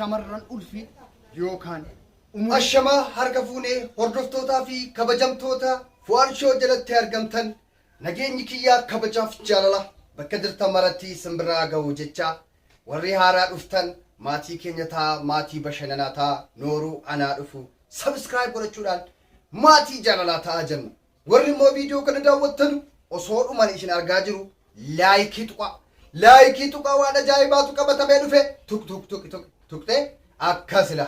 Shamarran ulfi yookaan umurii. Ashamaa harka fuunee hordoftootaa fi kabajamtoota Fu'aad Show jalatti argamtan nageenyi kiyyaa kabajaaf jaalala bakka jirtan maratti isin biraa gahu jecha warri haaraa dhuftan maatii keenya ta'a maatii bashannanaa ta'a nooruu anaa dhufu subscribe godhachuudhaan maatii jaalalaa ta'a jenna. Warri immoo viidiyoo kana daawwattanu osoo dhuman isin argaa jiru laayikii tuqaa. Laayikii tuqaa waan ajaa'ibaatu qabatamee dhufe tuq tuq tuq tuq tuqxee akkasila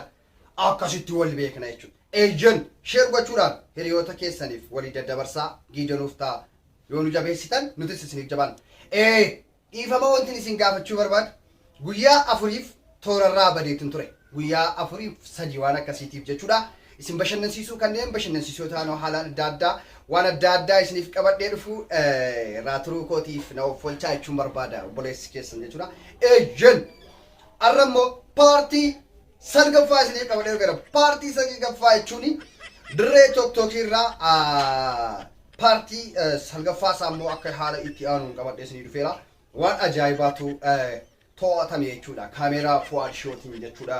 akkasitti wal beekna jechuudha. Eeyyan sheer gochuudhaan hiriyoota keessaniif walii daddabarsaa giidanuuf ta'a. Yoo nu jabeessitan nutis isiniif jabaanna. Ee dhiifama wantin isin gaafachuu barbaadu guyyaa afuriif toorarraa badeetin ture. Guyyaa afuriif sadii waan akkasiitiif jechuudha. Isin bashannansiisuu kanneen bashannansiisoo ta'an haalaan adda addaa waan adda addaa isiniif qabadhee dhufu irraa turuu kootiif na offolchaa jechuun barbaada obboleessi keessan jechuudha. Eeyyan har'a immoo paartii salgaffaa isiniif qabadhee dhufeera. Paartii salgaffaa jechuun dirree tooktookii irraa paartii salgaffaa isaa immoo akka haala itti aanuun qabadhee isinii dhufeera. Waan ajaa'ibaatu to'atame jechuudha. Kaameeraa Fu'aad Shootiin jechuudha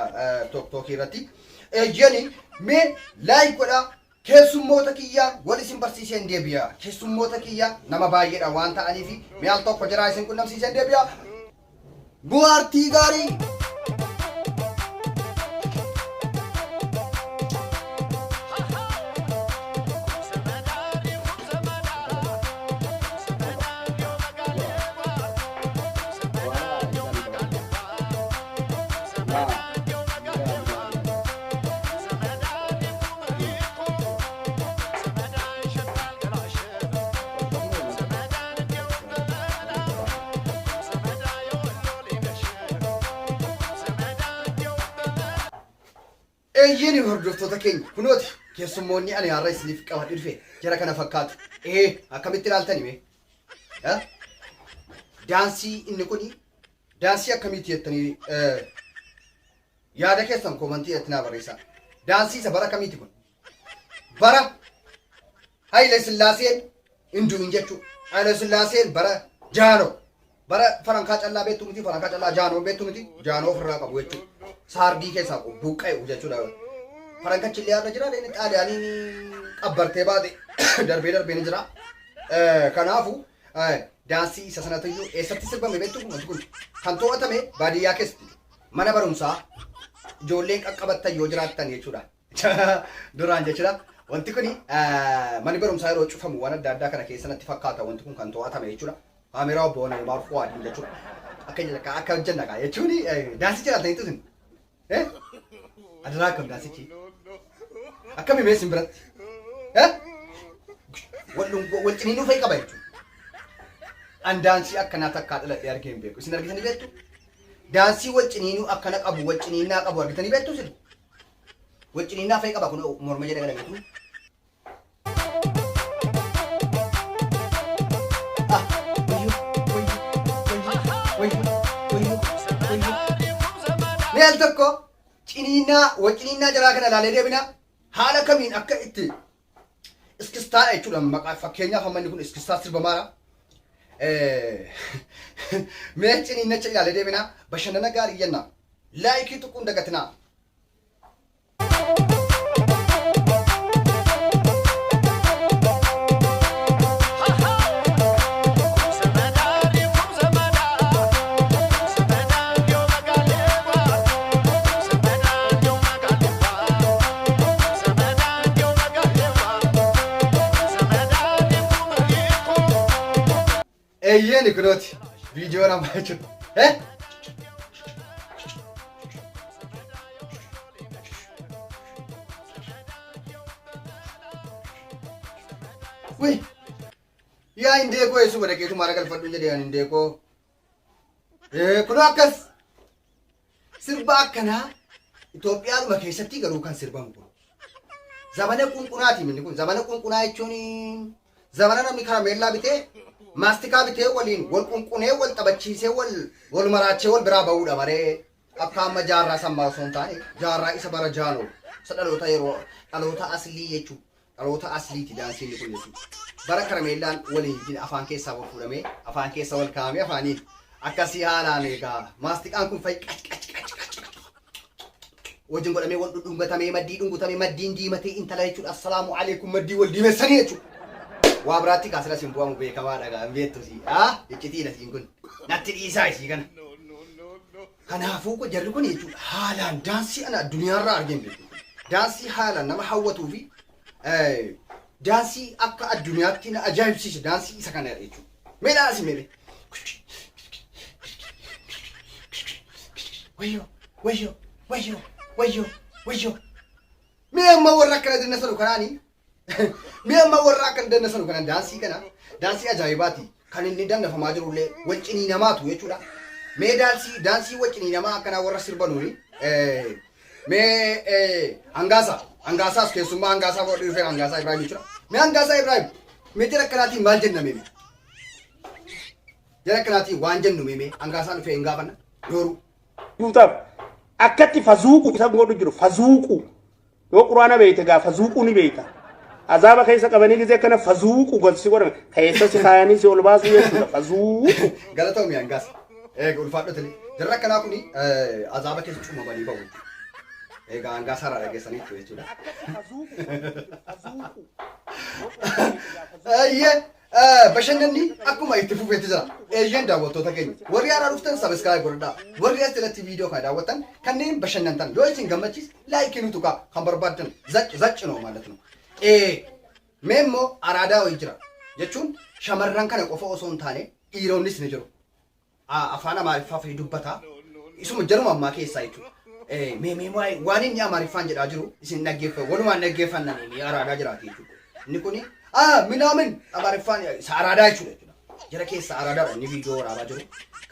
tooktookii irratti. Eeyyani mee laayik godhaa keessummoota kiyyaa wal isin barsiiseen deebi'a. Keessummoota kiyyaa nama baay'eedha waan ta'aniif mee al tokko jiraa isin qunnamsiiseen deebi'a. Bu'aartii gaarii! Eeyyeen hordoftoota keenya kunooti keessummoonni ani har'a isiniif qabadhe dhufe jara kana fakkaatu. Ee akkamitti ilaaltani mee? Daansii inni kuni daansii akkamiiti jettanii yaada keessan koomantii irratti naa barreessaa. Daansii isa bara kamiiti kun? Bara Haile Sillaaseen hin du'in jechuu. Haile Sillaaseen bara jaanoo. Bara farankaa callaa beektu miti farankaa callaa jaanoo beektu miti jaanoo ofirraa qabu jechuu. Saardii keessaa buqqa'e jechuudha. Farankachi illee har'a jira inni xaaliyaaniin qabbartee baate darbee darbee ni jira. Kanaafu daansii isa sanatu iyyuu eessatti sirbame beektu wanti kun kan to'atame baadiyyaa keessatti mana barumsaa ijoolleen qaqqabattan yoo jiraattan jechuudha. Duraan jechuudha. Wanti kun manni barumsaa yeroo cufamu waan adda addaa kana keessa natti fakkaata wanti kun kan to'atame jechuudha. Kaameeraa obbo Neemaar Fuwaadiin jechuudha. Akka jenna akka hojjenna kaa jechuun daansicha ilaaltaniitu isin. Adaraa akkam daansichi? Akkami mee isin biratti? Wal ciniinuu fa'i qaba jechuudha. An daansii akkanaa takkaa dhaladhee argee hin beeku. Isin argitanii beektu? Daansii wal ciniinuu akkana qabu wal ciniinnaa qabu argitanii beektu isin? Wal ciniinnaa fa'i qaba kun morma jala galameetu. Ah, wayyo, wayyo, wayyo, wayyo, wayyo, wayyo. Mee al tokko ciniinnaa wal ciniinnaa jaraa kana ilaalee deebina haala kamiin akka itti iskistaadha jechuudha maqaa fakkeenyaaf amma inni kun iskistaa sirbamaadha. Mee ciniinnacha ilaalee deebina bashannana gaarii jenna. Laayikii tuquun dagatinaa. Eeyyeeni kunooti viidiyoon amma jechuudha. Eh? Wii! Yaa hindeekoo eessuma dhaqeetu maara galfadhu jedhee ani hindeekoo. Ee kunoo akkas sirba akkanaa Itoophiyaadhuma keessatti garuu kan sirbamu kun. Zamana qunqunaati inni kun. Zamana qunqunaa jechuun zamana namni karameellaa bitee maastikaa bitee waliin wal qunqunee wal taphachiisee wal wal maraachee wal biraa ba'uudha malee akka amma jaarraa sammaa osoo hin taane jaarraa isa bara jaanoo isa dhaloota yeroo dhaloota aslii jechuudha. Dhaloota asliiti daansiin kun jechuudha. Bara karameellaan waliin afaan keessaa wal fuudhamee afaan keessa wal kaa'amee afaaniin akkasii haalaan egaa maastiqaan kun fa'i qac qac qac qac qac. Wajjin godhamee wal dhudhungatamee maddii dhungutamee maddiin diimatee intala jechuudha. Assalaamu alaikum maddii wal diimessanii jechuudha. Waa biraatti kaasila siin bu'amu beekamaadha gaa hin beektu si. Ah iccitiidha siin kun. Natti dhiisaa isii kana. Kanaafuu ko jarri kun jechuudha haalaan daansii ana addunyaarraa argee hin beeku. Daansii haalaan nama hawwatuu fi daansii akka addunyaatti na ajaa'ibsiise daansii isa kana jechuudha. Mee dhaasi mee. Wayyoo wayyoo wayyoo wayyoo wayyoo. Mee amma warra akkana dannasanu kanaani mee amma warra akkana dannasanu kana daansii kana daansii ajaa'ibaati kan inni dannafamaa jirullee wal ciniinamaatu jechuudha. Mee daansii daansii wal ciniinamaa akkanaa warra sirbanuuni mee hangaasa hangaasaas keessummaa hangaasaa godhuu dhufee hangaasaa Ibraahim jechuudha. Mee hangaasaa Ibraahim mee jara akkanaatiin maal jenna mee jara akkanaatiin waan jennu mee hangaasaan dhufee hin gaafanna yooruu. Guutaaf akkatti fazuuqu isa godhu jiru fazuuqu yoo quraana beeyte gaa fazuuquu ni beeyta. Azaaba keessa qabanii gisee akkana fazuuqu gosi godhame keessa si kaayanii si ol baasuu jechuudha fazuuqu. Galatoomi hangaas. Eega ulfaadhu tili. Jarri akkanaa kuni azaaba keessa cuumamanii bahu. Egaa hangaasa irraa dhageessanii jechuudha. Eeyyee bashannanni akkuma itti fufeetti jira. Eeyyeen daawwattoota keenya warri haaraa dhuftan subscribe godhadhaa. Warri as jalatti viidiyoo kana daawwattan kanneen bashannantan yoo isin gammachiis like nu tuqaa kan barbaaddan zac zac ነው ማለት ነው። Mee immoo araadaa wayii jira jechuun shamarran kana qofa osoo hin taane dhiironnis ni jiru. Afaan Amaariffaa fi dubbata. Isuma jaruma ammaa keessaa jechuudha. Mee mee waan inni Amaariffaan jedhaa jiru isin dhaggeeffa walumaan dhaggeeffanna mee araadaa jiraati jechuudha. Inni kuni minaamin Amaariffaan isa araadaa jechuudha jechuudha. Jara keessa araadaadha inni viidiyoo waraabaa jiru.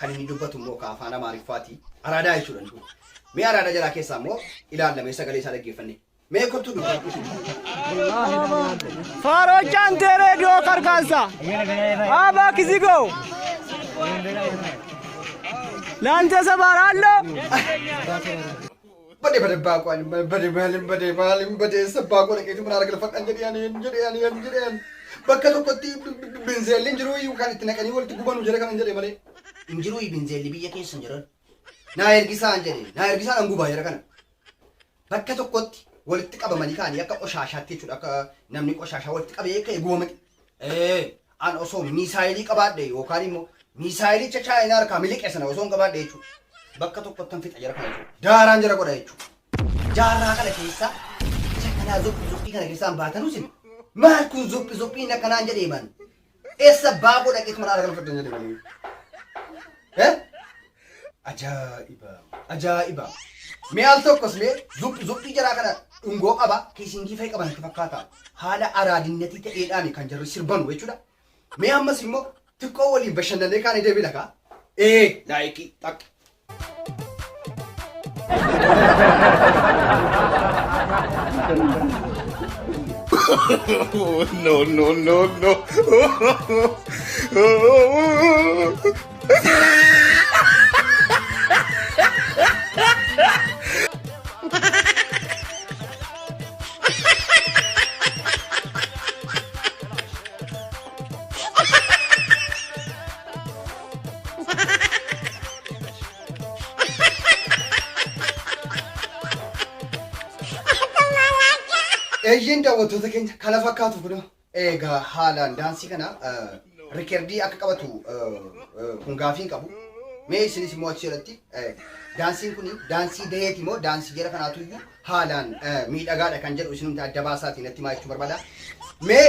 Kan inni dubbatu immoo ka afaan Amaariffaati. Araadaa jechuudha inni kun. Mee araadaa jaraa keessaa immoo ilaallamee sagalee isaa dhaggeeffanne. Mee kottu dubbadhu. Faarochaan reediyoo karkaansa. Abaa kizigoo. Laante sabaaraallo. Bade bade baaqwaan bade maalin bade maalin bade sabbaa godha keetu mana argalfadhan jedhee ani jedhee ani jedhee ani bakka tokkotti binzeelli hin jiru iyyuu kan itti naqanii walitti gubanu jedhe kanan jedhe malee. Hin jiru binzeelli biyya keessa hin jiran. Naa ergisaan jedhe naa ergisaan an gubaa jira kana. Bakka tokkotti walitti qabamanii kaanii akka qoshaashaatti jechuudha akka namni qoshaashaa walitti qabee ka'e gubamati. An osoo miisaayilii qabaadhe yookaan immoo miisaayilicha chaayinaa harkaa miliqe sana osoo hin qabaadhe jechuudha. Bakka tokkotti hin fixa jara kana jechuudha. Daaraan jara godha jechuudha. Jaarraa kana keessa isa kanaa zuphi zuphii kana keessaan baatanus maal kun zuphi zuphiin akkanaan jedhee man. Eessa baaboo dhaqeetu mana argalfadhan jedhe malee. Ajaa'iba! Ajaa'iba! Mee al tokkos mee zuphi zuphii jaraa kana dhungoo qaba kiisingii fa'i qaban itti fakkaata. Haala araadinnatii ta'eedhaan kan jarri sirbanu jechuudha. Mee ammas immoo xiqqoo waliin bashannanee kaanee deebina kaa. Ee like xaq. No, no, no, no. Eeyyeen daawwattoota keenya kana fakkaatu kun egaa haalaan daansii kana rikerdii akka qabatu kun gaafii hin qabu. Mee isinis immoo achi irratti daansiin kun daansii daheeti moo daansii jara kanaatu iyyuu haalaan miidhagaadha kan jedhu isinumti adda baasaatiin natti himaa jechuu barbaada. Mee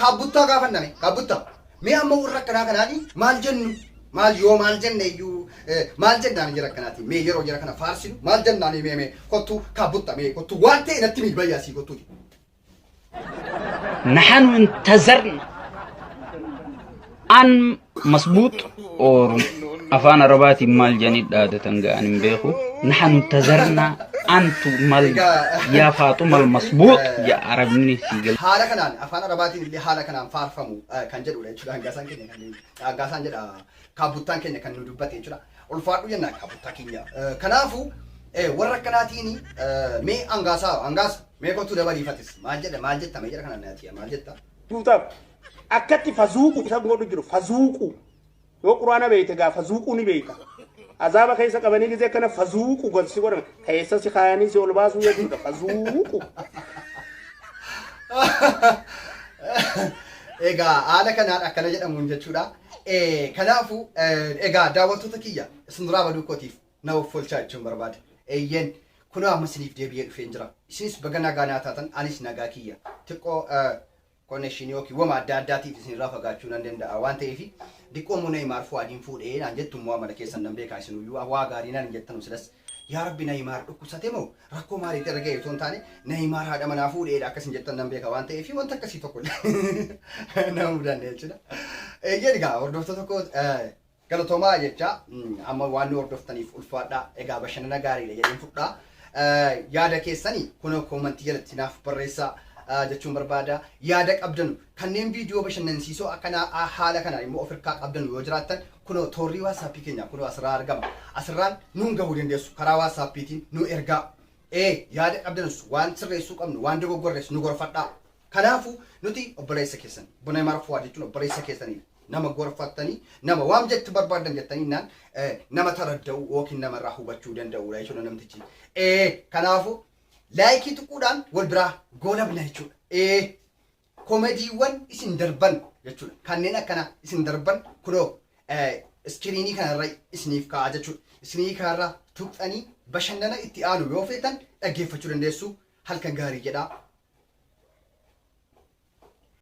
kaabbuttaa gaafanname kaabbuttaa. Mee amma warra akkanaa kanaani maal jennu? Maal yoo maal jenne iyyuu maal jennaan jara akkanaati? Mee yeroo jara kana faarsinu maal jennaan mee mee kottu kaabbutta mee kottu waan ta'e natti mii bayyaa sii kottuuti. نحن انتظرنا أن مظبوط اور afaan arabaatiin maal jedhanii dhaadatan ga'an hin beeku. نحن انتظرنا أنتم مال يا فاطمة المظبوط يا arabni si gal. Haala kanaan afaan arabaatiin illee haala kanaan faarfamu kan jedhudha jechuudha. Hangaasaan keenya kan hangaasaan jedha kaabbuttaan keenya kan nu dubbate jechuudha. Ulfaadhu jenna kaabbuttaa keenya. Kanaafuu warra akkanaatiin mee hangaasaa hangaasa mee kottuu dabaliifatis maal jedha maal jetta mee jedha kana naati maal jetta? Guutaaf akkatti fazuuqu isa godhu jiru fazuuqu yoo quraana beeyte gaa fazuuquu ni beeyta. Azaaba keessa qabanii gizee akkana fazuuqu gad si godhan keessa si kaayanii si ol baasuu jechuudha fazuuqu. Egaa haala kanaan akkana jedhamuun jechuudha. Kanaafuu egaa daawwattoota kiyya isin duraa baduu kootiif na offolchaa jechuun barbaada. Eeyyeen kunoo amma isiniif deebi'ee dhufeen jira. Isinis baga nagaa naa taatan anis nagaa kiyya. Xiqqoo connection yookiin wama adda addaatiif isinirraa fagaachuu nan danda'a waan ta'eef diqqoo immoo Neeymaar Fuwaadiin fuudhee naan jettu immoo amala keessan nan beekaa isinuyyuu waa gaarii naan hin jettanu silas yaa rabbi Neeymaar dhukkubsate moo rakkoo maaliitti irra ga'e otoo hin taane Neeymaar haadha manaa fuudheedha akkas hin jettan nan beeka waan ta'eef wanta akkasii tokko illee nama mudanne jechuudha. Eeyyeen egaa hordoftoota koo Galatoomaa jecha amma waan nu hordoftaniif ulfaadhaa. Egaa bashannana gaariidha jedheen fudhaa. Yaada keessani kunoo koomantii jalatti naaf barreessaa jechuun barbaada. Yaada qabdanu kanneen viidiyoo bashannansiisoo akkanaa haala kanaan immoo of hirkaa qabdanu yoo jiraattan kunoo toorrii waatsaappii keenya kunoo asirraa argama. Asirraan nuun gahuu dandeessu karaa waatsaappiitiin nu ergaa. Ee yaada qabdanus waan sirreessuu qabnu waan dogoggorres nu gorfadhaa. Kanaafuu nuti obboleessa keessan Bunaymaar Fuwaad jechuun obboleessa keessanidha. Nama gorfattanii nama waan jettu barbaaddan jettanii naan nama taradda'u yookiin namarraa hubachuu danda'udha jechuudha namtichi. Ee kanaafuu laayikii tuquudhaan wal biraa goolabna jechuudha. Ee komediiwwan isin darban jechuudha. Kanneen akkana isin darban kunoo iskiriinii kanarra isiniif kaa'a jechuudha. Iskiriinii kanarra tuqxanii bashannana itti aanu yoo feetan dhaggeeffachuu dandeessu. Halkan gaarii jedhaa.